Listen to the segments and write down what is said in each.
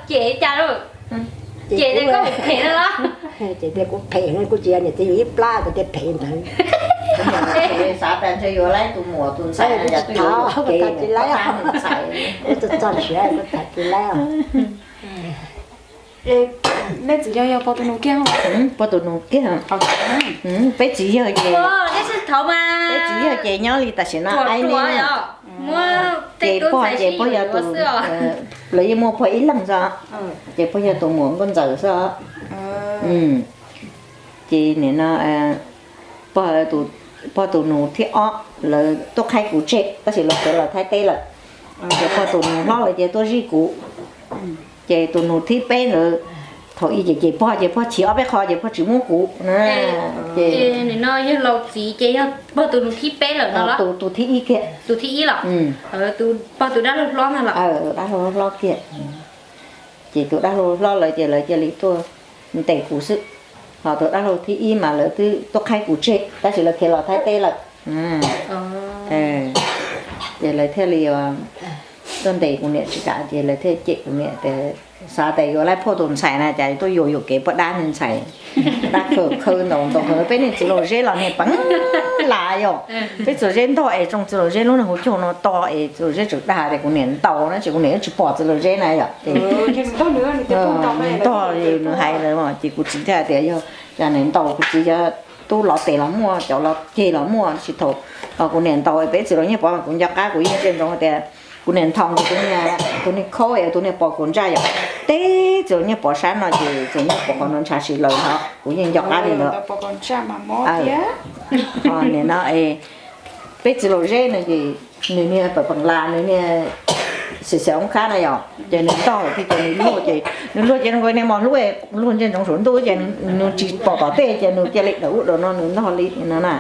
Cem cas lawm? Cem tias koj phem no los? Cem tias kuv phem no, kuv tsis yog niam txiv yus ib plab, kuv tias phem ntawd. Xav tas ntshe yuav laib tus muam tus ntxhais, kuv tsis tham, kuv tham tsis laib, kuv txog txog siav kuv tham tsis laib. Nej txiv yog yog pog tus nus kiag? Pog tus nus kiag. Peb txiv yawg ces, peb txiv yawg ces nyob li tam sim no aib ne. Ces pog ces pog yog tus, lawv yeej muaj pog ib leeg xwb, ces pog yog tus muam nkauj ntxawm xwb. Ces nim no pog tus nus thib ob lawv tuaj qhaib kuv tseg tab sis lawv khiav los Thaib teb lawm. Ces pog tus nus hlob lawv ces tuaj zij kuv. Ces tus nus thib peb ntawd, thaum ub ces, ces pog ces pog chim ob peb qho ces pog tsis muab kuv na. Ces tus, tus thib ib kiag. Tus thib ib los? Tus dab laug hlob kiag. Ces tus dab laug hlob lawv ces lawv cia li tuaj ntes kuv xwb. Ho tus dab laug thib ib mas lawv twb tuaj qhaib kuv tseg tab sis lawv khiav los Thaib teb lawm. Ces lawv thiaj li tuaj ntes kuv niam tsis kam ces lawv thiaj cem kuv niam tias xav tias yuav laib phauj tus ntxhais na cas tuaj yuam yuam kev poj dab ntxhais. Dab khaws khaws ntaus ntaus, peb niag txiv Laus Zeb los niag peev las yom. Peb txiv Laus Zeb ntog es tsoo txiv Laus Zeb lub niag hauv caug no to es txiv Laus Zeb tseem dag tias kuv niam ntaus na, ces kuv niam twb tsis pom txiv Laus Zeb na yom. Ces nws ntog, nws hais lawm ces kuv txiv thiaj tias yog cas nws ntaus, kuv txiv cov tub los tes los muaj, cov los ceg los muaj, tsis thaum kuv niam ntaus peb txiv Laus Nyiaj Pov mas kuv nco qab kuv yeej ntsia ntsoov tias kuv niam nthoo tus niag khaub es tus niag pos kuv ntsaj yom. Teb txiv Laus Nyiaj Pov sab no ces txiv Laus Nyiaj Pov qhov no ntshav si lawm no kuv yeej nco qab li ntawd. Nim no peb txiv Laus Zeb no ces nws niag pawg peev las, nws niag xis xia oob khab na yom, ces nws ntog thiab ces nws luag ces, nws luag ces nws niag mos hlub, luag ntsia ntsoov saum ntuj ces nws tsis pom tom tej ces nws cia li dawm ub dawm no nws ntog li no na.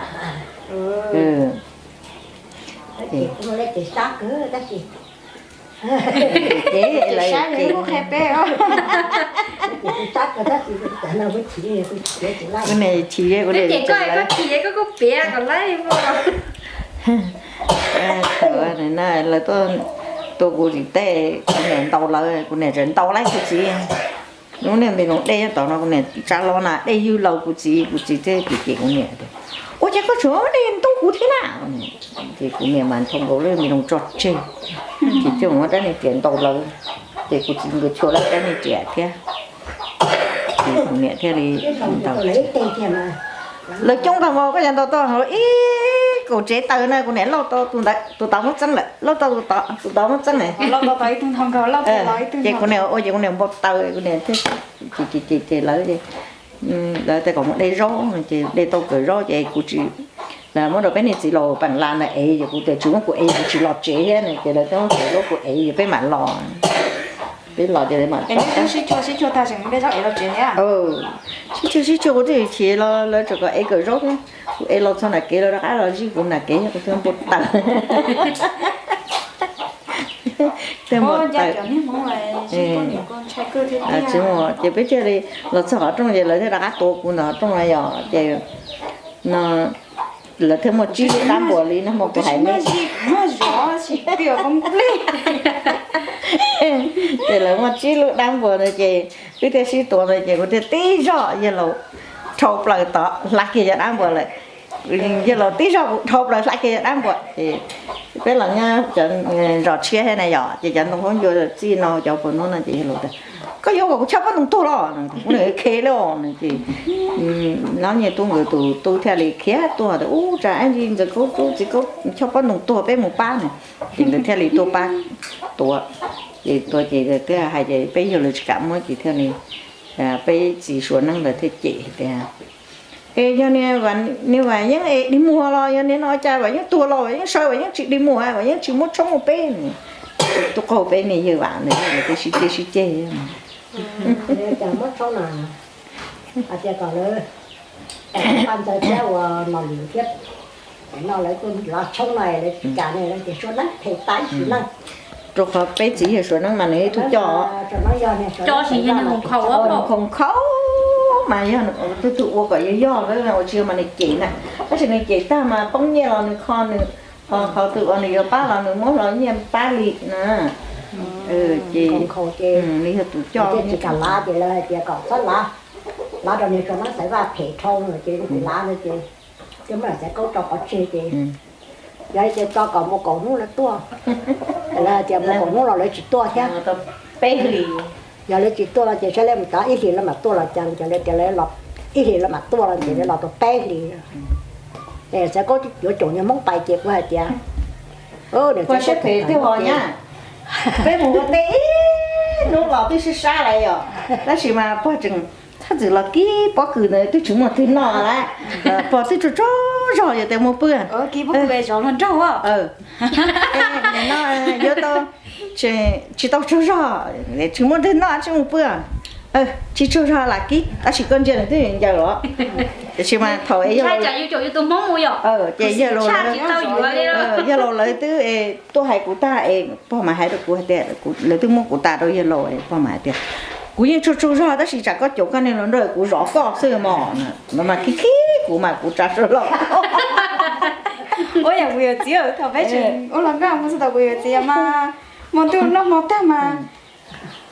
Ces kuv niam chim, kuv niam chim, koj chim koj kuj piav kom laib. Lawv tuaj tua kuv tim tej, kuv niam ntaus lawv, kuv niam tseem ntaus laib kuv txiv. Lub niag npe no dej nyob tom no kuv niam tsa los na, dej ywj laus kuv txiv, kuv txiv thiaj cem kuv niam tias ua cas koj tseem dej ntub kuv thiab na. Ces kuv niam mas nthoo nkaus lub npe no tso tseg, ces coj mus muab rab niag riam ntaus lawv, ces kuv txiv nkawd chua lawv rab niag riam thiab. Ces kuv niam thiaj li ntaus. Lawv coob tag npaum koj cov ntaus tau hauv ib kaum tsev taws na, kuv niam lauj tau tus ntawd, tus tod muab txeeb lawm, lauj tau tus tod, tus tod muab txeeb lawm. Ces kuv niam ua ces kuv niam npau taws, kuv niam thiaj ces ces ces lawv, lawv tias kom mus de zaub no ces de tau kawm zaub ces kuv tsis, lawv muab rau peb niag txiv laus peem las ntawd ev ces kuv tias tsis muab kuv ev kuv tsis los tsev thiab no ces lawv twb muab kawm zaub kuv ev ces peb mam los. Peb los ces mam sib chua sib chua kuv twb chim los lawv tseem kom ev kawm zaub thiab. Kuv ev los txog nram kev lawv rov qab los zij kuv nram kev kuv twb npau taws. Twb npau taws. Tsis muaj ces peb thiaj li los txog qhov rooj ces lawv thiaj rov qab tua kuv ntawm qhov rooj na yom ces no lawv thiaj muaj tsib lub dab npuas li no mas kuv hais ne. Ces lawv muaj tsib lub dab npuas no ces wb thiaj sib tua no ces kuv thiaj tib zog yawg laus dhau plaws tod hla kiag cov dab npuas lawm. Yawg laus tib zog kuv dhau plaws hla kiag cov dab npuas ces peb los nyob cov zos tshiab thiab na yom ces cov ntoo khaub ncaws txij no cov puas nub no ces yawg laus tias koj yuav kom kuv chob pob ntoo tuag los? Kuv niam khe li os no ces Nyob Nyiaj Tub nkawd tus tub thiaj li khiav tuaj tias ub, tsam ib ntsis ntxawm Kaub Tub txiv Kaub chob pob ntoo tuag peb mus pab na. Ces nkawd thiaj li tuaj pab tua. Ces tua ces twb hais tias peb yawg lawv tsis kam muab ces thiaj li peb txiv Suav Neeb lawv thiaj cem tias es yog niag Vam Yeeb es dig muag los yog niag no cas Vam Yeeb tuag los Vam Yeeb sawv Vam Yeeb tsis dig muag Vam Yeeb tsis muab tshoob rau peb. Tub qaug peb niag yawg Vam ntawd lawv twb sib ceg sib ceg. Hais tias kom lawv, Paj Ntxawg thiab ua Nom Lwm thiab, no lawv kuj lov tshoob no lawv tsis kam ne, lawv tias Suav Neeb phem tab sis neej. Rau qhov peb txiv yawg Suav Neeb mas nws ib tug coj, coj sis yog nws nkhaus nkhaus mas yog twb tug ua kom yog yog, ua tsis yog mas nws cem na. Tab sis nws cem tag mas poob nyiaj los nws kho nws, qhov twg uas nws yuav pab los nws muab los nyiaj pab li na. Ces nkhaus ces li yog tus coj tsis kam lav ces lawv hais tias kom txhob lav, lav rau niag tso nab xaiv vaj phem dhau no ces tsis lav no ces thiaj muab niam Txawv Kaub tso pov tseg ces yog li ces tso kom mus kaum hnub lawv tuaj. Lawv hais tias mus kaum hnub los lawv tsis tuaj thiab. Yog lawv tsis tuaj no ces saib lawv mus tod ib hlis lawv mam tuaj los cas, ces lawv tias lawv los ib hlis lawv mam tuaj no ces lawv los tau peb hlis. Ces Txawv Kaub yuav caum niag Hmoob pais ces kuv hais tias, pog siab phem twb ho nyab, peb mus ua teb ib hnub los twb sib sab lawm yom, tab sis mas pog tseem txhob txwm los kib pob kws ntawd twb tsis muaj twg noj lawm, pog twb tsaug tsaug zog yog tias mus pw. Kib pob kws zov hluas nraug no yuav tau, tsis tau tsaug zog, tsis muaj twg noj tsis mus pw. Tsis tsaug zog lam kib tab sis koj ntsia nws twb ncaws los. Tiam sis mas thaum es yog, ces yog laus, yog laus lawv twb tuaj hais kuv tag es pog mas hais rau kuv hais tias lawv twb muab kuv tas rau yawg laus, pog mas hais tias kuv yeej tsaug tsaug zog tab sis tsam koj caum koj niag hluas nraug kuv zov koj xwb mog. No mas khib khib kuv mas kuv tsa suab laus. Ua yam kuv yawm txiv thaum peb tseem ua hluas nkauj mus txog thaum kuv yawm txiv mas hmo ntuj noj hmo tag mas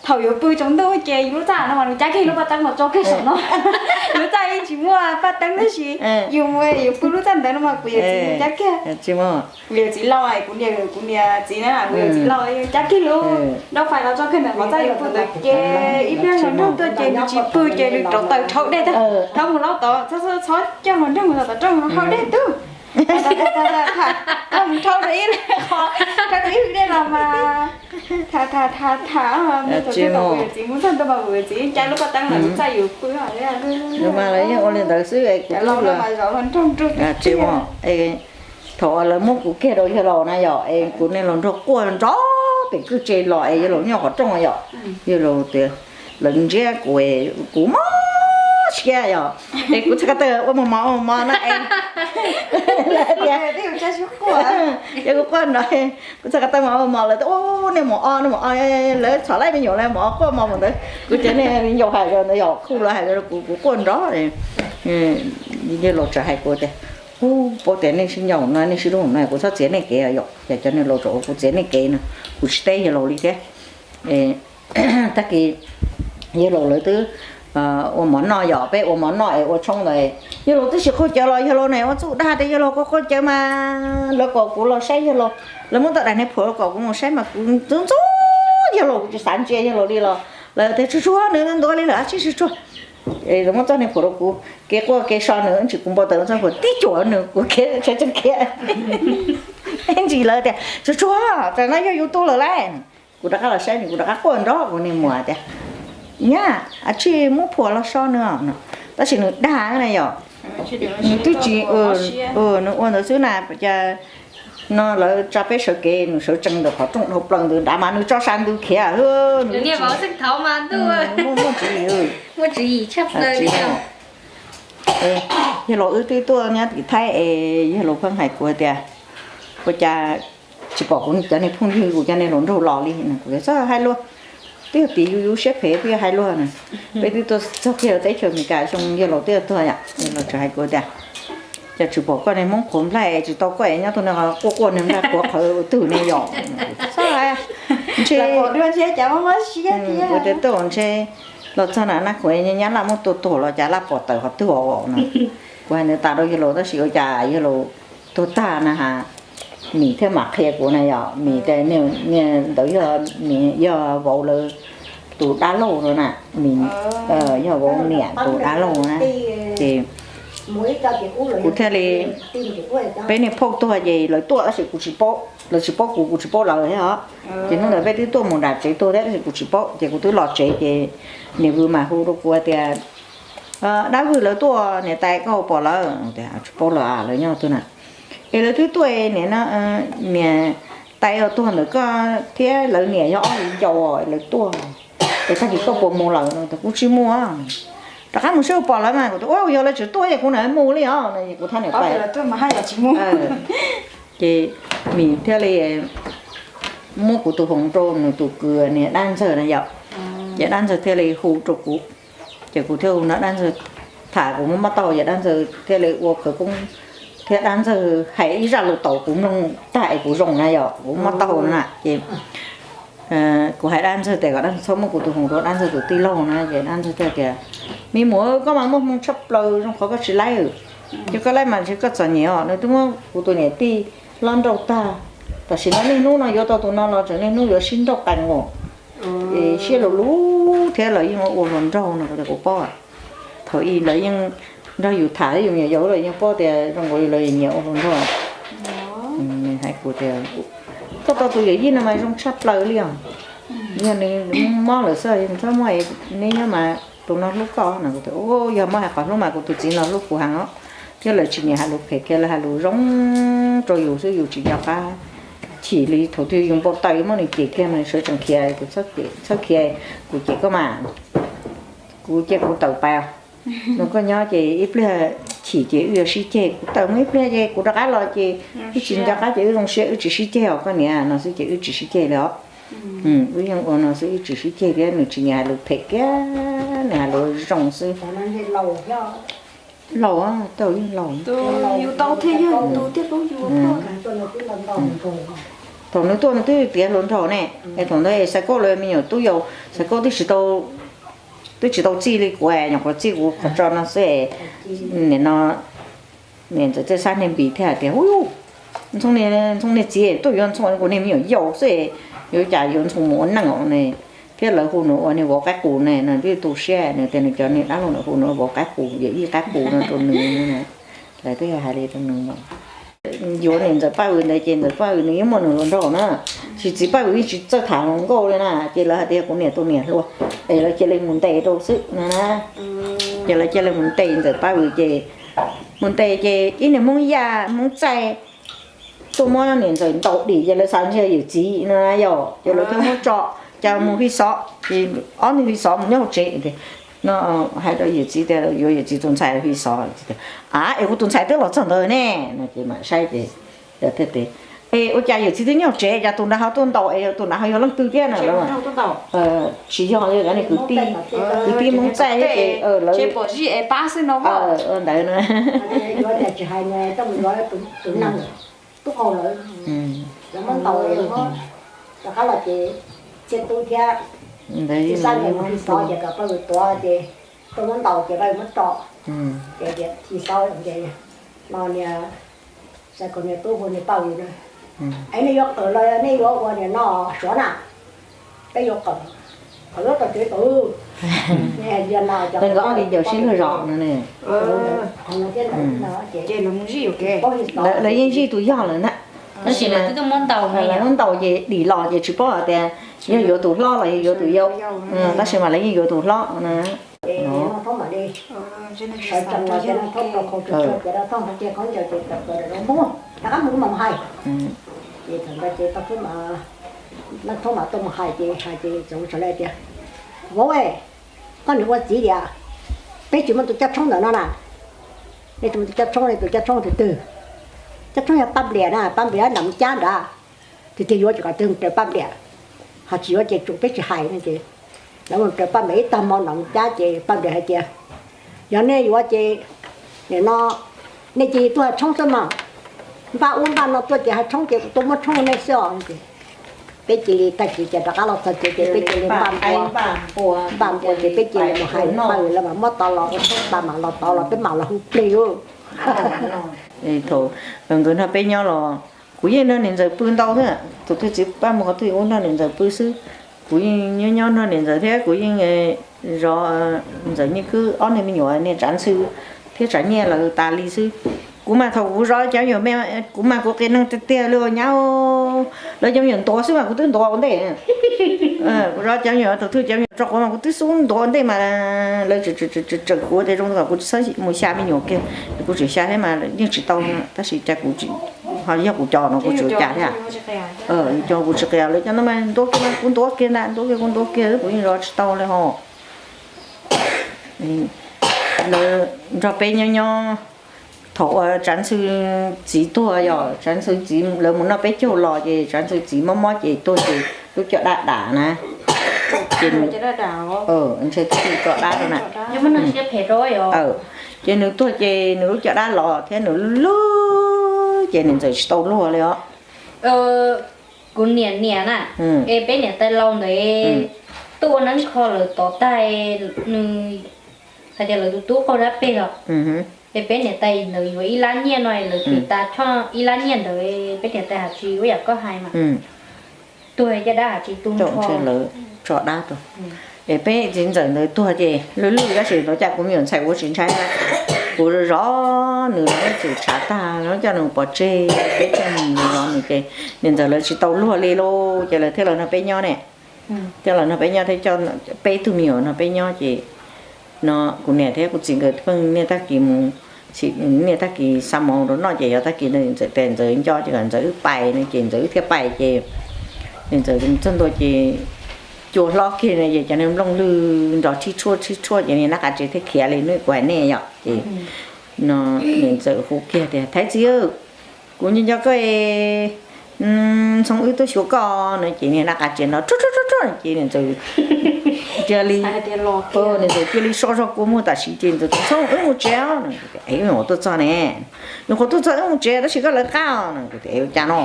thaum yuav pw tsaus ntuj ces yus lub txaj no mas nws cab kiag lub paj teeb los tso kiag saum no. Lub txaj yeej tsis muaj paj teeb tab sis yus mus yuav pw lub txaj ntawd no mas kuv yawm txiv cab kiag. Kuv yawm txiv laus, kuv niam, kuv niam txiv na, kuv yawm txiv laus cab kiag lub nrauj fais los tso kiag ntawm qhov txaj yuav pw ntawd ces ib pliag hluas nraug tuaj ces nws tsis pw ces nws rauv taws rhaub dej tag, rhaub mus laub tod, txhob coj hluas nraug mus tod, rau hau dej tub. Rau mus rhaub rau ib qho, rhaub rau ib hwj dej los mas tham tham tham tham, kuv yawm txiv mus txog ntua mas kuv yawm txiv cab lub paj teeb los txaj yuav pw. Mas lawv yeej ua li ntawd xwb es kuv tsis, thaum uas lawv muab kuv kiag rau yawg laus na yom es kuv niag hluas nraug quaj nrov pem kwj tse los es yawg laus nyob qhov rooj yom, yawg laus tias lawv ntsiab kuv, kuv mob siab yom, es kuv txhais ko taw ua mos mos ua mos mos na es ces kuv quaj nrov, kuv txhais ko taw mos mos lawv tias ub nej mos o, nej mos o, lawv txhom laij me nyuam lawv mos o quaj mos mus ntawd, kuv cov niag me nyuam hais rau ntawd yom, kuv lawv hais rau kuv, kuv quaj nrov. Yawg laus txawm hais kuv tias, ub, paub tias nej sib ncaus no nej sib hlub no kuv txhob txiav nej kev yom, ces cov niag laus txawm ua kuv txiav nej kev no, kuv tsis teb yawg laus li thiab. Tag kis yawg laus lawv twb ua mov noj yom, peb ua mov noj es ua tshoob ntawd, yawg laus twb tsis qaug cawv los yawg laus na ua txuj dag tias yawg laus qaug qaug cawv mas lawv kom kuv los saib yawg laus, lawv muab tau daim niag phuam los kom kuv mus saib mas kuv ntxub ntxub yawg laus, kuv tsis xav ntsia yawg laus li los lawv tias tsuag tsuag nws ntuav li lawm tsis tsuag tsuag. Lawv muab txoj niag phuam rau kuv, kev quaj kev so nws ntsis kuv npau taws txoj phuam tib cuam nws kuv khiav tsheb tseeb khiav. Ntsis lawv tias tsuag tsuag, tam no yog yus tu lawm lauj. Kuv rov qab los saib nws, kuv rov qab quaj nrov kuv niag muam tias, nyab, a tsis muab phuam los so nws os no. Tab sis nws dag na yom, nws twb tsis, nws ua ntawd xwb na, cas no lawv tsa peb sawv kev nws sawv tsees ntawm qhov rooj dhau plaws ntawd nrad mas nws tso sa ntws khiav. Muaj, muaj tswv yim, yawg laus wb twb tuaj nyob tim Thaib es yawg laus pheej hais kuv tias, ua cas tsis pom kuv cov niag phooj ywg kuv cov niag hluas nraug los li. Kuv tias txhob hais luag, twb yog tim yus yus siab phem twb yog hais luag na. Peb twb tuaj txog kiag teb chaws Amelikas zoo yawg laus twb yog tuag yom, yawg laus txawm hais kuv tias, cas tsis pom koj niag Hmoob qhuav nplaig tsis tau koj es nyob tuaj no quaj quaj niag nplaig qhuav qhawv ua twg ne yom. Txhob hais, ntshe kuv tias tuaj ntshe los txog na na kuv nyab laj muab tua tuag los cas laj pom tawm qhov twg os no. Kuv hais ntawd tas rau yawg laus tab sis ua cas yawg laus tuag tag na has, Mim thiaj mam qhia kuv na yom, Mim tias niag ntawd yog, Mim yog vauv lawv tus dab laug no na, Mim yog vauv niam tus dab laug na. Ces kuv thiaj li, peb niag phauj tuag ces lawv tuaj tab sis kuv tsis paub, lawv tsis paub kuv, kuv tsis paub lawv thiab os. Ces hnub ntawd peb twb tuaj mus nram tsev tuag thiab tab sis kuv tsis paub, ces kuv twb los tsev ces niam vwm mas hu rau kuv tias, dab vwm lawv tuaj niam tais koj pom lawm? Tsis paub lawm, lawv nyob twg na? Es lawv twb tuaj, niam tais tuag ntawm koj thiab lawv niam yog ob viv ncaus lawv tuaj, es tag kis koj puas mus lawm no? Kuv tsis mus, rov qab mus seb puas pom lawv mas. Kuv tias ua yog lawv tseem tuaj ces kuv niam mus li os no, kuv thiaj niam tais. Ces Mim thiaj li muab kuv tus foos rau nws tus kwv niag dab ntxawg na yom, ces dab ntxawg thiaj li hu rau kuv, ces kuv thiaj hu no dab ntxawg tham kuv muab mob taub hau, ces dab ntxawg thiaj li ua khawv koob thiab dab ntxawg hais ib zaj lus tau kuv mloog tag es kuv zoo na yom, kuv muab mob taub hau na ces Kuv hais dab ntxawg tias kom dab ntxawg txhob muab kuv tus hu rau dab ntxawg tus tij laug na, ces dab ntxawg thiaj tias, me muam, koj mas muaj hmoo tshaj plaws, zoo qhov koj tsis laib. Ces koj laib mas ntshe koj txom nyem os, nws twb muab kuv tus niam tij hlob nrauj tag. Tam sim no niaj hnub no yuav tau tus no los tseem niaj hnub yuav sib nrauj qees os. Es siab luv luv thiab lawv yeej ua hluas nraug no, kuv tias kuv paub. Thaum ub lawv yeej nrog yus tham thiab yus me nyuam yaus lawv yeej paub tias zoo nkaus li lawv nyiam ua hluas nraug. Nws hais kuv tias, koj tau tus yawm yij no mas zoo tshaj plaws li os. Yog nws mob lawm xwb, txhob muab, neb nyob mas tus no hlub koj no. Kuv tias, yog muab hais qhov hlub mas kuv tus txiv no hlub kuv heev os. Thiab lawv tsis nyiam hais lus phem kiag, lawv hais lus zoo rau yus xwb, yus tsis nco qab chim li. Thaum twg yus npau taws muab nws cem kiag mas sawv tsees khiav, kuv txhob khiav, kuv cem koj mas, kuv cia kuv tawm pais os. No koj nyob ces ib pliag chim ces wb yuav sib ceg, kuv tawm mus ib pliag ces kuv rov qab los ces wb tsis nco qab ces wb zoo siab, wb tsis sib ceg os koj niam no xwb ces wb tsis sib ceg li os. Wb yeej ua no xwb, wb tsis sib ceg thiab, nws tsis nyiam hais lus phem kiag, nws hais lus zoo xwb. Laus, tau yeej laus. Thaum nws tuaj nws twb tiav hluas nraug ne, es thaum ntawd Xav Kauj lawv me nyuam tub yau, Xav Kauj twb tsis tau, twb tsis tau txij li kuv, nyuam qhuav txij kuv qhov tso no xwb. Nim no niam ntxawm Txawj Xab Niag Npis thiaj hais tias, hu, Ntxhoo niag txiv tuaj yuav Ntxhoo kuv niag me nyuam yaus xwb, yuav cas yuav Ntxhoo mus ua neej os ne. Thiab lawv hu nws ua niag vauv qaib qus ne, nws twb tu siab, nws tias nws cov niag dab laug ntawd hu nws ua vauv qaib qus, yawm yij qaib qus no rau nws. Lawv twb hais li rau nws no. Yuav niam ntxawm Paj Vwm ntawd ces ntxawm Paj Vwm nws yeej muaj nws hluas nraug na, tsis txiv Paj Vwm yeej tsis txawj tham hluas nkauj li na, ces lawv hais tias kuv niam tus niam hluas, es lawv cia li mus ntes rau xwb no na. Ces lawv cia li mus ntes ntxawm Paj Vwm ces, mus ntes ces ib niag Hmoob Yaj Hmoob Txaij tuaj muab niam ntxawm ntaus dim ces lawv xav ntshe yawm txiv no na yom, ces lawv thiaj muab tso, cas mus Hwj Xov, ces ob niag Hwj Xov mus nyob hauv tsev. No hais rau yawm txiv tias yuav yawm txiv tus ntxhais Hwj Xov, a, es kuv tus ntxhais twb los txog ntawd ne, no ces mam saib ces, es ua cas yawm txiv twb nyob hauv tsev, cas tus nrad ho tuaj ntaus, es tus nrad ho yog leej twg thiab no. Tsis yog, yog cov niag kwv tij, kwv tij Hmoob Txaij thiab ces lawv ntawd na. Tub qaug lawm, lawv muab ntaus, rov qab los ces Txiaj Tub thiab Txiaj Xab Niag Hwj Xov ces kom Paj Vwm tuav ces tuaj muab ntaus ces Paj Vwm muab tso. Ces Hwj Xov no niag Xav Kauj niag tub hu niag Paj Vwm na, es nej yuav qawm los nej yuav ua niam no suav na? Peb yuav qawm, qawm yuav tau tsev tau. Nkawd ob li ncaws sib luag zos no ne. Lawv yeej zij tus yog lawm na. Tab sis mas lawv muab ntaus ces dim los ces tsis paub hais tias yog yuav tus hlob los yog yuav tus yau. Tab sis mas lawv yeej yuav tus hlob na. Rov qab mus mam hais. Ces thaum ntawd ces Leej Thoob mam tuaj mus hais ces hais ces txawm hu raws li tias, vauv, koj niam ua txiv tias peb tsis muaj tus cab tshoob ntawm no na. Nej tsis muaj tus cab tshoob, nej tus cab tshoob tus twg? Cab tshoob yog Paj Nplias na, Paj Nplias nram Moos Cab nrad. Tus twg yuav ces kom tus raws Paj Nplias, ho tsis yuav ces tsum peb tsis hais no ces lawv mus raws Paj Nplias ib tag hmo nram Moos Cab ces Paj Nplias hais tias, yog nej yuav ces nim no nej cia li tuaj hais tshoob xwb mas, npaj ub npaj no tuaj ces hais tshoob ces kuv tuaj muab tshoob rau nej xwb os. Peb cia li tag kis ces rov qab los txog tsev ces peb cia li npaj npua, npaj npua ces peb cia li mus hais Paj Vwm lawv mas muab tau los, Paj mam los tau los peb mam los hu plig. Thaum nkawd nrog peb nyob los kuv yeej nrog niam ntxawm pw ntau thiab, thaum twg txiv Paj mus qhov twg kuv nrog niam ntxawm pw xwb. Kuv yeej nyob nyob nrog niam ntxawm thiab kuv yeej zov ntxawm Nyiaj Khwb ob niag me nyuam niag Tsav Ntxhw thiab Tsav Nyiaj lawv tas li xwb. Kuv mas thaum kuv zov cov me nyuam, kuv mas kuv qias neeg tiag tiag li nyab, lawv cov me nyuam ntuav xwb mas kuv twb ntuav ua ntej. Kuv zov cov me nyuam thaum twg cov me nyuam tso quav mas kuv twb xub ntuav ua ntej mas lawv tsawm kuv tias zoo kom kuv tsis txhob mus xya me nyuam kiag, kuv tseem xya thiab mas yeej tsis tau, tab sis cas kuv ho yog kuv cov no kuv tseem cas thiab. Cov kuv tsis qias, lawv cov no mas ntuav kiag mas kuv ntuav kiag ntag, ntuav kiag kuv ntuav kiag, kuv yeej zov tsis tau li ho. Lawv nrog peb nyob nyob, thaum uas Tsav Ntxhw txiv tuag, yog Tsav Ntxhw txiv lawv mus noj peb caug los ces Tsav Ntxhw txiv mob mob ces tuag ces lub caj dab dam na. Ces ntshe twb tso dab rau na. Ces nws tuag ces nws lub caj dab los thiab nws lub lub ces nws ntxawm tsis tau luag li os. Kuv niam niam na, es peb niam tais laus ntawd tuaj ua neeb kho lawv tod tag, nws hais tias lawv tus tub qaug dab peg los, es peb niam tais ntawd yuav ib lab nyiaj no, lawv tiv tas choj ib lab nyiaj ntawd, peb niam tais hais tsis ua yam koj hais mas, tuag caj dab hais tsis tu nrho, lawv tso dab tau. Es peb txiv ntxawm ntawd tuag ces lwj lwj tab sis tau cas kuv me nyuam ntxhais kuv tsis ntshai, kuv zov nws los txawm tshav tag, coj nws pov tseg, peb coj nws zov nws ces niam ntxawm lawv tsis tau luag li lauj, ces lawv thiaj los nrog peb nyob ne. Thiaj los nrog peb nyob thiab coj peb tug me nyuam nrog peb nyob ces no kuv niam thiab kuv txiv nkawd pheej niaj tag kis mus, niaj tag kis xa mov rau noj ces yog tag kis ntxawm tes ntxawm nco ces kom ntxawm wb pais no ces ntxawm wb thiaj pais ces niam ntxawm txog ntua ces cua hlob kiag no ces cov niag nplooj lwg nrov tshib tshuaj tshib tshuaj ces niag nab qa tsev thiaj khiav li hnub kuv hais nej yom ces no niam ntxawm hu kiag tias Thaiv txiv, kuv nco nco koj, Ntxhoo wb tuaj xyuas koj no ces niag nab qa tsev nrov tsuag tsuag tsuag tsuag ces niam ntxawm cia li, niam ntxawm cia li so zog kua muag tam sim ces ntxawm Ntxhoo wb mus tsev os no, es wb mus tuaj txog ne, nyuam qhuav tuaj txog wb mus tsev tab sis koj lawv qab os no, kuv tias ua cas no,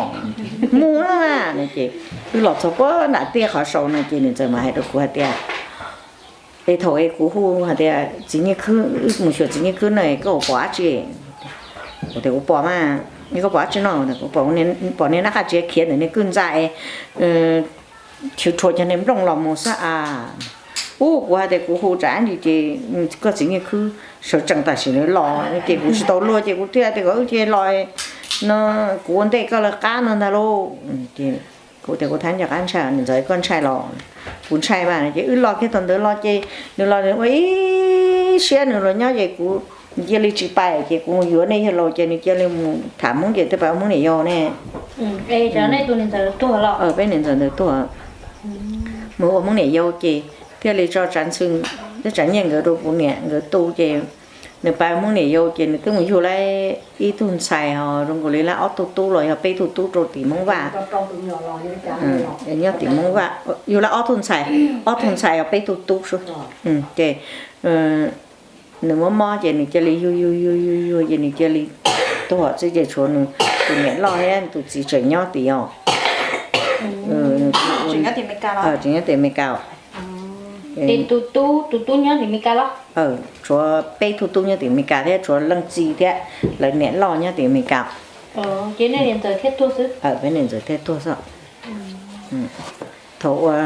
mus no ces wb los txog puag nram tiaj qhov saud no ces niam ntxawm mas hais rau kuv hais tias es thaum es kuv hu hais tias txiv Nyiaj Khwb, wb mus xyuas txiv Nyiaj Khwb no koj pom dab tsi? Kuv tias kuv pom mas, koj pom dab tsi no? Kuv pom niag nab qa tsev khiav ntawm niag kwj ntxa es chwv rhuav cov niag nplooj los mus xwb as. Ub, kuv hais tias kuv hu tsam ntsis ces koj txiv Nyiaj Khwb sawv tsees tam sim ntawd los ces kuv tsis tau luag ces kuv thiaj tias kom wb cia los no, kuv ua ntej koj lawv qab no ntag lauj. Kuv tias kuv thab nco qab ntshai, niam ntxawm koj ntshai los? Kuv ntshai mas. Ces wb los kiag thaum ntawd los ces nws los nws ua ib siab nws los nyob ces kuv cia li tsis pais ces kuv yuav nej yawg laus ces nws cia li mus tham Hmoob ces thiaj pais ua Hmoob niam yau ne. Peb niam ntxawm ntawd tuag, mus ua Hmoob niam yau ces thiaj li tso tsav ntxhw thiab tsav nyiaj nkawd rau kuv niam nkawd tu ces nws pais ua Hmoob niam yau ces nws twb mus yug lawm ib tug ntxhais ho zoo nkaus li lawm ob tug tub los yog peb tug tub rau tim Hmoob Vaj. Nyob tim Hmoob Vaj yug lawm ob tug ntxhais, ob tug ntxhais yog peb tug tub xwb. Ces nws mob mob ces nws cia li yug yug yug yug yug ces nws cia li tuag xwb ces tshuav nws tus niam loj thiab tus txiv tseem nyob tim os. Tseem nyob tim Amelikas. Tus tub, tus tub nyob tim Amelikas los? Tshuav peb tug tub nyob tim Amelikas thiab tshuav leej txiv thiab lawv niam loj nyob tim Amelikas. Ces nej niam ntxawm thiaj tuag xwb? Peb niam ntxawm thiaj tuag xwb. Thaum ua,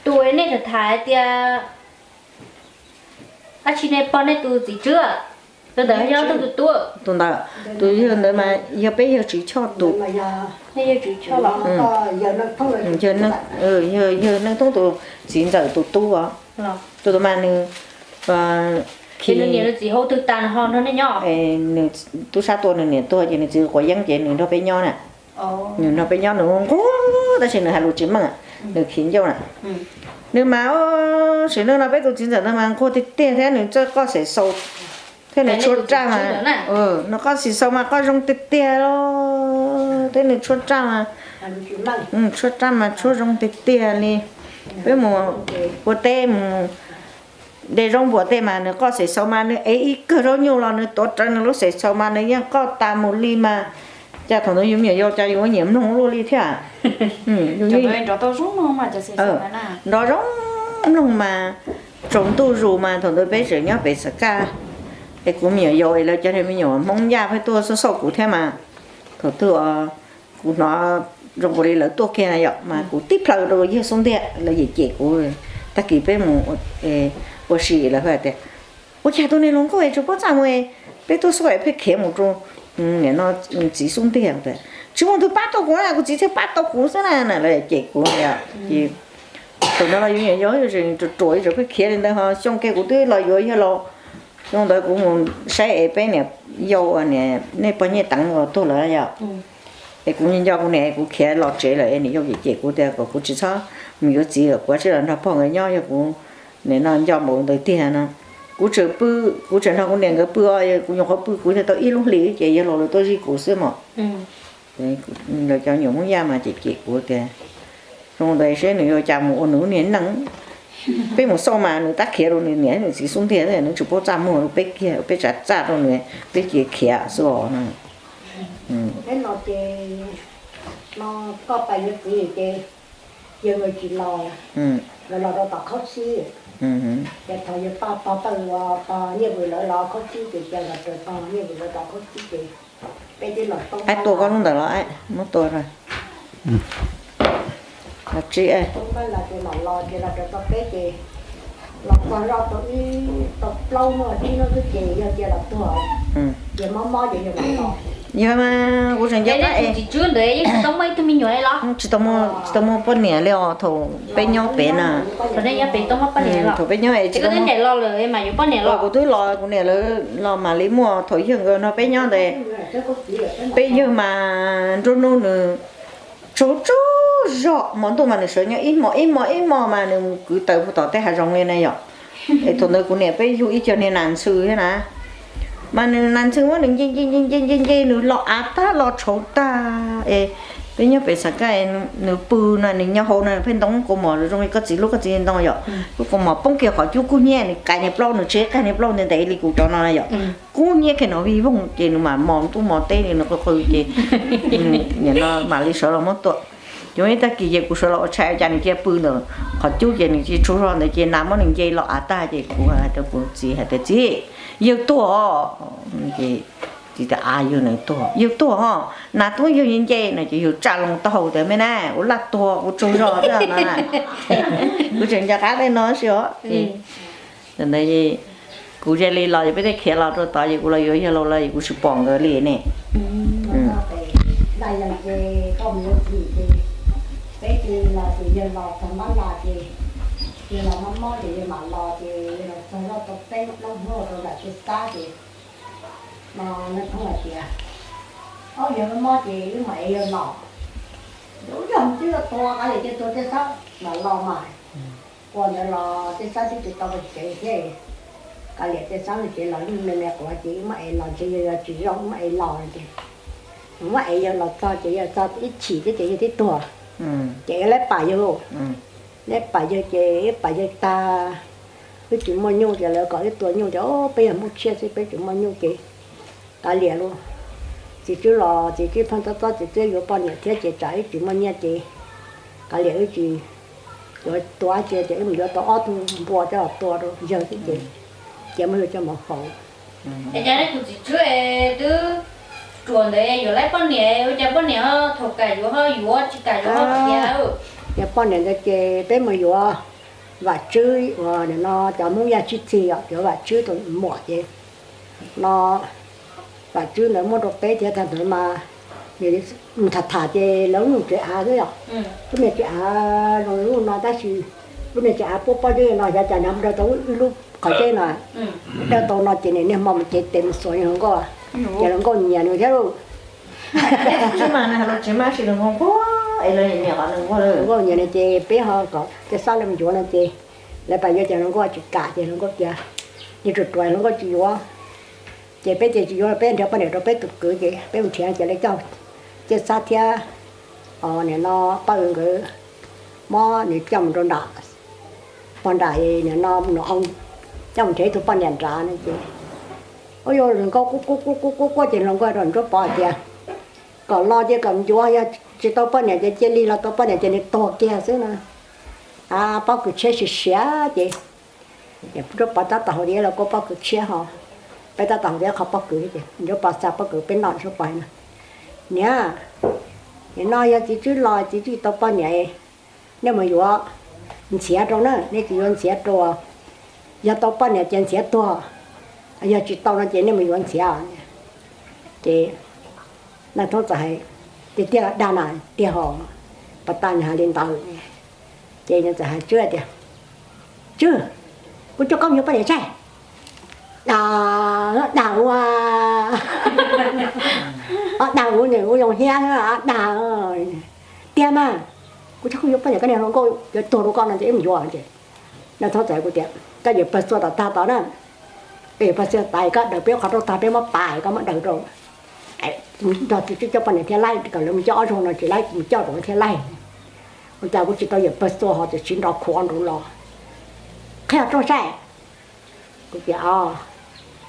tus nej tham tham hais tias dab tsi nej pog nej tus txiv tswb, tus ntawd yog tus tub? Tus ntawd, tus yawg ntawd mas yog peb yawg Tsis Choj tus. Yawg Neej Thoob tus txiv ntxawm tus tub os. Tus ntawd mas nws, nws tub sab tua nws niam tuag ces nws txiv quav yeeb ces nws nrog peb nyob na. Nws nrog peb nyob nws nquag tab sis nws hais lus tsis meej, nws khiav ncauj na. Nws mas, sim neej no peb tus txiv ntxawm ntawd mas nquag tiag tiag thiab nws txawj qoj xev xaus thiab nws tshuab raj mas, nws qoj xev xaus mas qoj zoo tiag tiag los thiab nws tshuab raj mas, tshuab raj mas tshuab zoo tiag tiag li. Peb mus ua teb mus de zaub npua tej mas nws qoj xev xaus mas nws ev ib kawg zaub nyuj los nws tuav rawv nws lub xev xaus mas nws yeej qoj tas mus li mas. Cas thaum ntawd yus me nyuam yaus cas yus ua nyiam mloog luaj li thiab. Nrov zoo mloog mas, tsaus ntuj zus mas thaum ntawd peb tseem nyob pem Xav Kaj, es kuv me nyuam yaus es lawv cov niag me nyuam Hmoob Yaj pheej tuaj xauj xauj kuv thiab mas. Thaum twg kuv hnov zoo nkaus li lawv tuaj kiag na yom mas kuv tib plhaw rau yawg xub ntiag lawv yem cem kuv. Tag kis peb mus ua si lawv hais tias ua cas tus niag hluas nkauj es tsis paub txaj muag, peb tuaj xauj es pheej khiav mus rau nim no txiv xub ntiag. Tsis muaj tus pab tau kuv na, kuv txiv thiaj pab tau kuv xwb na, lawv cem kuv yom. Ces thaum no los yus me nyuam yaus yus tseem ruam ruam yus tseem pheej khiav li ntawd ho xyoo kiag kuv twb los yuav yawg laus. Xyoo ntawd kuv mus saib es peb niam yau, nej pog Nyiaj Teev los tuag lawm yom. Es kuv nco kuv niam kuv khiav los tsev lawm es niam yau cem cem kuv tias kom kuv tsis txhob mus yuav txiv lawm, kuv tsis los nrog pog nkawd nyob, yog kuv nim no nco npaum ntawd tiag no. Kuv tseem pw, kuv tseem nrog kuv niam nkawd pw os, kuv nyuam qhuav pw kuv thiaj tau ib lub hlis ces yawg laus lawv tuaj zij kuv xwb mas. Lawv cov nyuam Hmoob Yaj mas cem cem kuv tias zoo ntawd seb nws yuav cas mus ua nws lub niag neej. Peb mus xauj mas nws tab khiav rau nws niam nws txiv xub ntiag, nws tsis paub txaj muag rau peb kiag, peb tsav txaj rau nws, peb cia khiav xwb os no. Peb no ces No koj pais yuav txiv ces yawg nkawd tsis los, nkawd los rau tom khaub sib. Ces thaum yawg pog pog pawg uas pog Nyiaj Vwm lawv los khaub sib ces cia los raws pog Nyiaj Vwm lawv tom khaub sib ces peb twb los toob, tua koj lub ntawd los muab tua ra. Los tsis, toob pab los ces mam los ces los raws tau peb ces los txog zoj tau ib tau plaub hnub tsib hnub xwb ces yawg cia los tuag. Ces mob mob ces yawg mam los. Yog mas kuv tseem nco qab es tsis tswb ntawd yeej tsis tau muaj ib tug me nyuam li los? Tsis tau muaj, tsis tau muaj poj niam li os thaum peb nyob pem na. Thaum nej nyob pem tsis tau muaj poj niam los? Thaum peb nyob es tsis tau muaj. Kuv twb los kuv niam lawv los mam li muaj thaum yawg nkawd no peb nyob ntawd. Peb yawg mas nruab hnub nws tsaug tsaug zog, hmo ntuj mas nws sawv nyob ib hmos ib hmos ib hmos mas nws mus kwv taws puag tom tej hav zoov li na yom. Es thaum ntawd kuv niam peb yug ib co niag nas ntxhw thiab na, mas nws nas ntxhw muab nws nce nce nce nce nce nce nws los av tag los tshauv tag es peb nyob pem Xav Kaj, nws pw no nws nyob hauv no pheej ntoo kaus mom zoo li koj txiv lub koj txiv ntoo yom, lub kaus mom poob kiag qhov cub kub hnyiab nws qais niag plaub nws tsev qais niag plaub ntev ntev li kuv cov no na yom, kub hnyiab kiag no vij voog ces nws mam mos ntuj mos teb li no qw qw ces nim no mam li sawv los muab tua. Ces muaj ib tag kis ces kuv sawv los ua tshais ua cas nws cia pw ntawm qhov cub ces nws cia tsaug zog ntawd ces nas muab nws nce los av tag ces kuv hais rau kuv txiv hais tias txiv, yawg tuag os. Ces txiv tias a yawg na tuag, yawg tuag os, nas tub yawg nce nce no ces yawg tsa loo taub hau tias me na ua laj tuag kuv tsaug zog thiab no na. Kuv tseem nco qab tej no si os. Ntawd kuv cia li los ces peb thiaj khiav los rau tod ces kuv los yuav yawg los lawm es kuv tsis pom nkawd li ne. Peb cia li los ces yawg los txog mab las ces yawg los mob mob ces yawg mam los ces yawg los txog zoj tau peb plaub hnub rau nram tej xab ces no Nais Thoob hais tias, ob yawg mob mob ces wb mam ev yawg los. Yog twb tuag qab li ces tuag tej xab mam los mas. Ua ntawd los tej xab twb tsis tau tsev thiab, kav liam tej xab no ces los lwj me me quav ces wb muab ev los ntshe yawg yuav tsis zoo wb muab ev los ces, muab ev yawg los txog ces yawg txog ib chim thiab ces yawg twb tuag. Ces wb lab pam yawg, lab pam yawg ces wb pam yawg tag, wb tsis muaj nyuj ces lawv kom wb tua nyuj ces peb yog Hmoob tshiab xwb peb tsis muaj nyuj ces kav liam lauj. Txiv Tswb los txiv Tswb pheej txob txob txiv Tswb yuav poj niam thiab ces tsam wb tsis muaj nyiaj ces kav liam wb tsis yuav tua dab tsi ces wb mus yuav tau ob tug npua coj los tua rau yawg xwb ces cia muab yawg coj mus faus. Es cas nej tus txiv Tswb twb ruam ntawd yuav laib poj niam ua cas poj niam ho thaum kam yuav ho yuav tsis kam yuav ho khiav? Yog poj niam ntawd ces peb mus yuav Vam Tswb uas nim no cov Hmoob Yaj Tsib Txig os, yuav Vam Tswb tus muam ces no Vam Tswb ntawd muab rau peb thiab tag ntawd mas tham tham ces lawv lub tsev av xwb yom, lub me tsev av zoo lub no tab sis lub me tsev av puab pob zeb no xyov cas nws daws tau ib lub qhov zeb no, daws tau no ces niaj hmo mus cev tes mus xuas hluas nkauj, ces hluas nkauj nyiam nws thiab lauj. Nkauj nyiam nws ces peb ho kom tej xab lawv mus yuav no ces lawv pab yuav ces hluas nkauj tsis kam ces hluas nkauj tias, niag ruam ruam hluas nkauj tsis yuav. Ces peb ces tsis yuav, peb nrhiav poj niam rau peb tus kwv ces peb mus nrhiav ces lawv coj tej xab thiab nim no pab nkawd mob nws coj mus rau nram pog nram nim no nws coj mus nrhiav ib tug poj niam nrad no ces, ua yuav hluas nkauj quaj quaj quaj quaj quaj ces hluas nkauj rau Ntsuab Pov tias, kom los ces kom ncuav, yog tsis tau poj niam ces cia li, los tau poj niam ces nws tuag kiag xwb no. A, pob kws tshiab siav siav ces Ntsuab Pov tab tom haus tias los kua pob kws tshiab ho, peb tab tom haus tias qhov pob kws ces Ntsuab Pov xa pob kws peb noj, Ntsuab Pov no, niam, nim no yog txiv tswb los txiv tswb tau poj niam, nej mus yuav Ntxhiav rau na, nej tsis yuav Ntxhiav rau, yog tau poj niam ces Ntxhiav tuag, yog tsis tau no ces nej mus yuav Ntxhiav. Ces Nais Thoob txawm hais, tiag tiag dag na, tiag ho, pas tas nws hais li ntawd. Ces nws txawm hais Tswb tias, Tswb, kuv coj koj mus yuav poj niam saib. Dag, dag ua, dag ua nws ua zoo hiab, dag, tiag mas, kuv coj koj yuav poj niam, koj niag hluas nkauj yuav tuag rau koj no ces wb mus yuav ces. Nais Thoob txawm hais kuv tias, koj yuav pawg txua tom tag tod na, koj yuav pawg txua tas koj daws peb qhov rooj tag peb muab pav koj muab daws rau, nrog txiv tswb coj poj niam thiab laij, kom lawv mus coj ob zaug no tsis laib mus coj rau thiab laij. Ua cas kuv tsis tau yuav pawg txua ho txawm siv nrov khuav nrov los, qhib rooj saib. Kuv tias, o,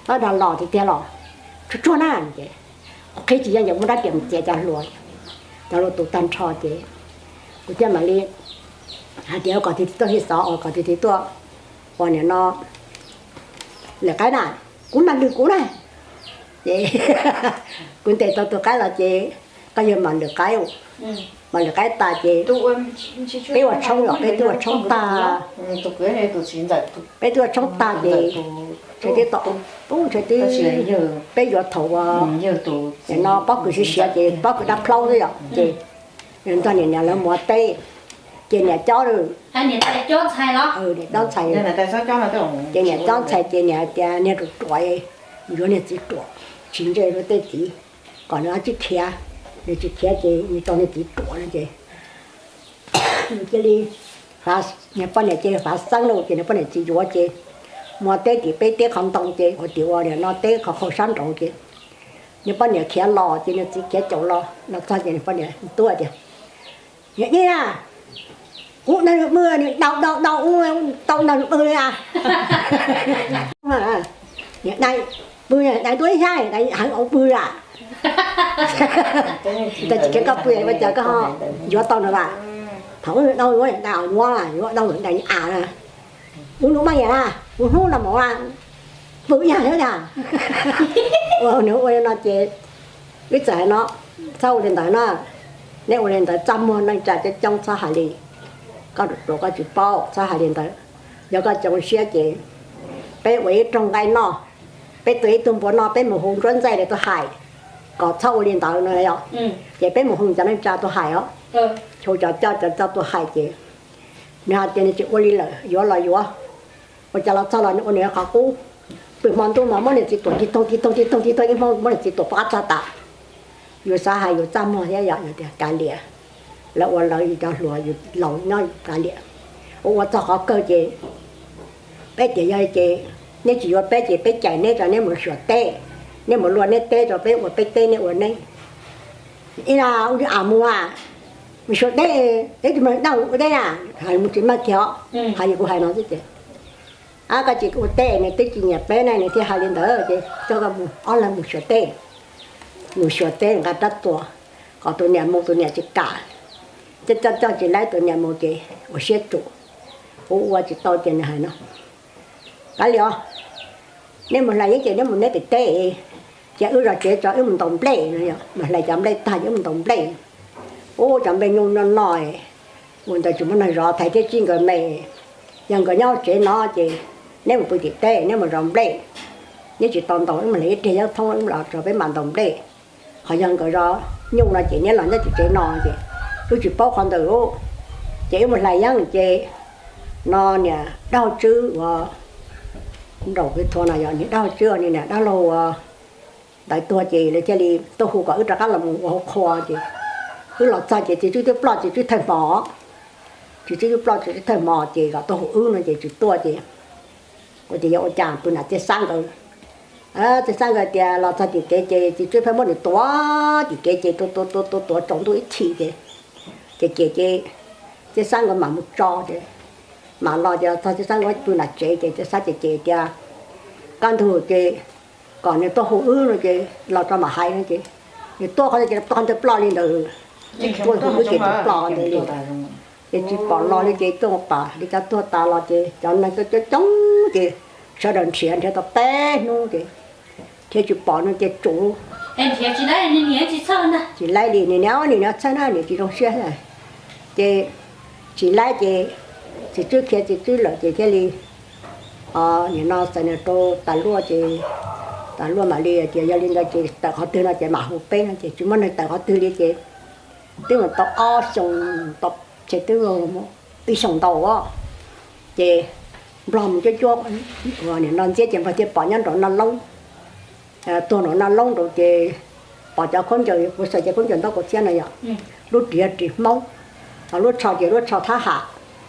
tab dag los tiag tiag los, tsuag tsuag na. Qhib tsis yeej ces muab rab riam mus txiav cov hluas. cov lus tus tag nrho ces kuv thiaj mam li hais tias kom tus twg tuaj hi xov, kom tus twg tuaj ua niam no lwm qaib na, kuv mam lwm kuv na. Ces kuv ntes tau tus qaib los ces koj yog mam lwm qaib, mam lwm qaib tas ces peb ua tshoob os, peb twb ua tshoob tag, peb twb ua tshoob tag ces tseem tib tom, tseem tib, peb yuav thaum ua no pob kws siav siav ces pob kws dab plaub xwb yom ces nrog niam niam lawv mus ua teb ces niam cob lawm, niam cob ntxhais, ces niam cob ntxhais ces niam hais tias niag ruam ruam yuav niag txiv ruam tsis ntse rau tej txiv kom nws tsis khiav, nws tsis khiav ces nws tau niag txiv ruam no ces cia li, niag poj niam cia li fav xeeb lawm ces niag poj niam tsis yuav ces mus teb tim peb teb qhov ntoo ces ua tim ua niam no teb qhov qhau sab nraud ces niag poj niam khiav los ces niag txiv khiav caum los, los txog ces niag poj niam tuaj tias, niam dej na, kuv nag pw, nws dau dau dau, tau nag pw li a, niam dej pw, dej tuaj ib sab, dej heev ua pw lawm. Ntawd tsis khiav koj pw ua cas koj ho yuav tau nws lawm? Thaum dau yuav dej os, yuav dau dej a, kuv nus maj yam na, kuv hnub no mus pw ib yam thiab yam. Ua nws ua li no ces wb txawm hais no, txhob ua li ntawd no, neb ua li ntawd txaj muag neej tsa coob coob txhob hais li. Koj ruam ruam koj tsis paub txhob hais li ntawd. Yog koj tsis zoo siab ces peb ua ib rooj nqaij noj, peb tua ib tug npua noj, peb mus hu Ntsuab Ntxaij li tuaj hais kom txhob ua li ntawd no yom. Ces peb mus hu cov neej tsa tuaj hais os, hu cov coj cov coj tuaj hais ces nws hais tias nws tsis ua li lawm, yuav los yuav, ua cas los txog los nws ua nws qhov qub. Pw hmo ntuj mas muab niag txiv tuam tig toog tig toog tig toog tig toog ib hmos, muab niag txiv tuam pov qab txog tas. Yus xav hais yus txaj muag thiab yom, yus tias kav liam, lawv ua lawv, yus cov hluas yus laus nyob kav liam. Ua ua txog qhov kawg ces peb tias yog ces neb tsis yuav peb ces peb cais neb rau neb mus xyuas teb, neb mus luaj neb teb rau peb ua peb teb neb ua neb. Ib na ua li a mus a, mus xyuas teb, teb tus mag daj ua teb na, hais mus tsis mag kiag os, hais li kuv hais no xwb ces, a koj tsis ua teb nws twb tsis nyiam peb na nws thiaj hais li ntawd ces coj koj mus ob leeg mus xyuas teb. Mus xyuas teb nqa rab txuas, kom tus niam mus tus niam tsis kam, coj coj coj tsis laib tus niam mus ces ua siab tsum, ua ua tsis tau ces nws hais no, kav liam os, neb mus hlais yeeb ces neb mus neb pem teb, cia wb zov tsev tso wb mus ntaus nplej no, mus hlais cov nplej tag ces wb mus ntaus nplej. Ub cov nplej nyuj noj noj, ua ntawd tsis muaj neeg zov, Thaiv thiab Tsib nkawd me, yog nkawd nyob tsev no ces neb mus pw tim teb neb mus zov nplej, neb tsis tau ntaus wb mus hlais ib pliag yeeb thoob wb los tso peb mam ntaus nplej. Qhov yog nkawd zov nyuj no ces neb los nyob tim tsev no ces wb tsis paub qhov ntawd. Ces wb mus hlais yeeb ces no niam dab hau tswb uas nraum peb thua no yog niam dab hau tswb, niam dab laug uas ntawd tuag ces lawv thiaj li tuaj hu kom wb rov qab los mus ua hauv qhua ces wb los txog ces txiv tswb twb ploj txiv tswb thawj hmo, txiv tswb twb ploj txiv tswb thawj hmo ces kom tuaj hu wb no ces tsis tuaj ces kuv tias yog ua cas pw nram Txiaj Xab nkawd. Txiaj Xab nkawd tias los txog tim kev ces txiv tswb pheej muab nws tuav tim kev ces tua tua tua tua tua tsaus ntuj ib chim ces, ces ces ces Txiaj Xab nkawd mam mus tso ces mam los ces los txog Txiaj Xab nkawd pw nram tsev ces Txiaj Xab ces ces tias kaj ntug ces kom nws tuaj hu wb no ces los tso mam hais no ces nws tuaj qhov ntawd ces qhov ntawd ploj li ntawd, tuaj hu wb ces ploj ntawd li. Ces tsis pom los li ces tuaj pom li cov tuag tas los ces cov neeg tuaj coob coob ces sawv daws nrhiav nrhiav tau peb hnub ces thiaj tsis pom no ces tsum, tsis laib li, nim niam nim txhawj na nim tsis zoo siab. Ces tsis laib ces txiv tswb khiav txiv tswb lawm ces thiaj li nim no txais nws rau tas luaj ces tas luaj mam li tias yog li ntawd ces tawm qhov twg no ces mam hu peb no ces tsis muaj neeg tawm qhov twg li ces twb mus tau ob xyoos, tau, ces twb ib xyoos ntau os. Ces Nplog mus cuab cuab, nim no ntxiab ces Nplog thiaj pom nyob nraum Naj Loob, tuag nraum Naj Loob nraud ces pom cov khaub ncaws, kuv xav cov khaub ncaws ntaub kuv txiab no yom, lub ris ris Hmoob, ho lub tsho ces lub tsho thab ham,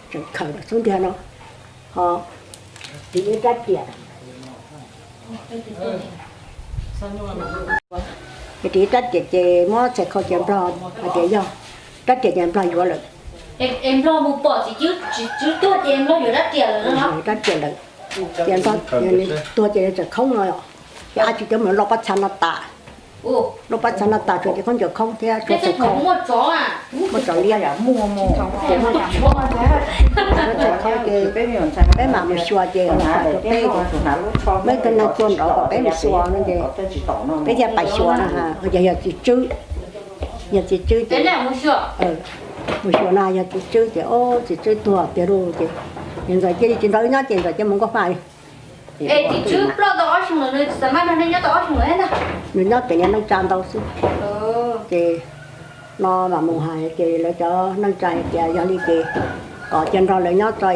tseem khaws xub ntiag no, ho ris ib rab riam, ris ib rab riam ces muab txhais khau ces Nplog hais tias yog rab riam ces Nplog yuav lawm. Rab riam lawm, ces Nplog tuag ces tseem khoob no, ces ab tsis cov mus loj pob txha no tas. Lub pab txha no tas tsuas cov khaub ncaws khoob thiab tsuas txhais khau, muaj tsov liab. Ces peb mam mus xyuas ces los pab rau peb, muaj ib tug neeg tuaj nrov kom peb mus xyuas no ces peb thiaj pais xyuas no, yog txiv tswb, yog txiv tswb ces mus xyuas no yog txiv tswb ces, o, txiv tswb tuag tiag lauj ces, ces Ntxawm cia li tsis nrog wb nyob ces Ntxawm cia li mus nkauj faj li. Txiv tswb ploj tau ob xyoos lawm, nws txawm maj nrog nej nyob tau ob xyoos lawm na? Nws nyob pem niag neej tsa ntau xwb. Ces no mam mus hais ces lawv cov neej tsa hais tias yog li ces kom cia nrog lawv nyob tso,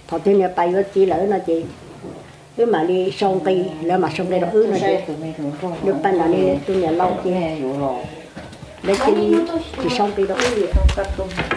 thaum twg niam pais yuav txiv lawm no ces wb mam li sau nqi, lawv mam sau nqi rau wb no ces, lawv pab nrog li tus niam laus ces lawv cia li tsis sau nqi rau wb li.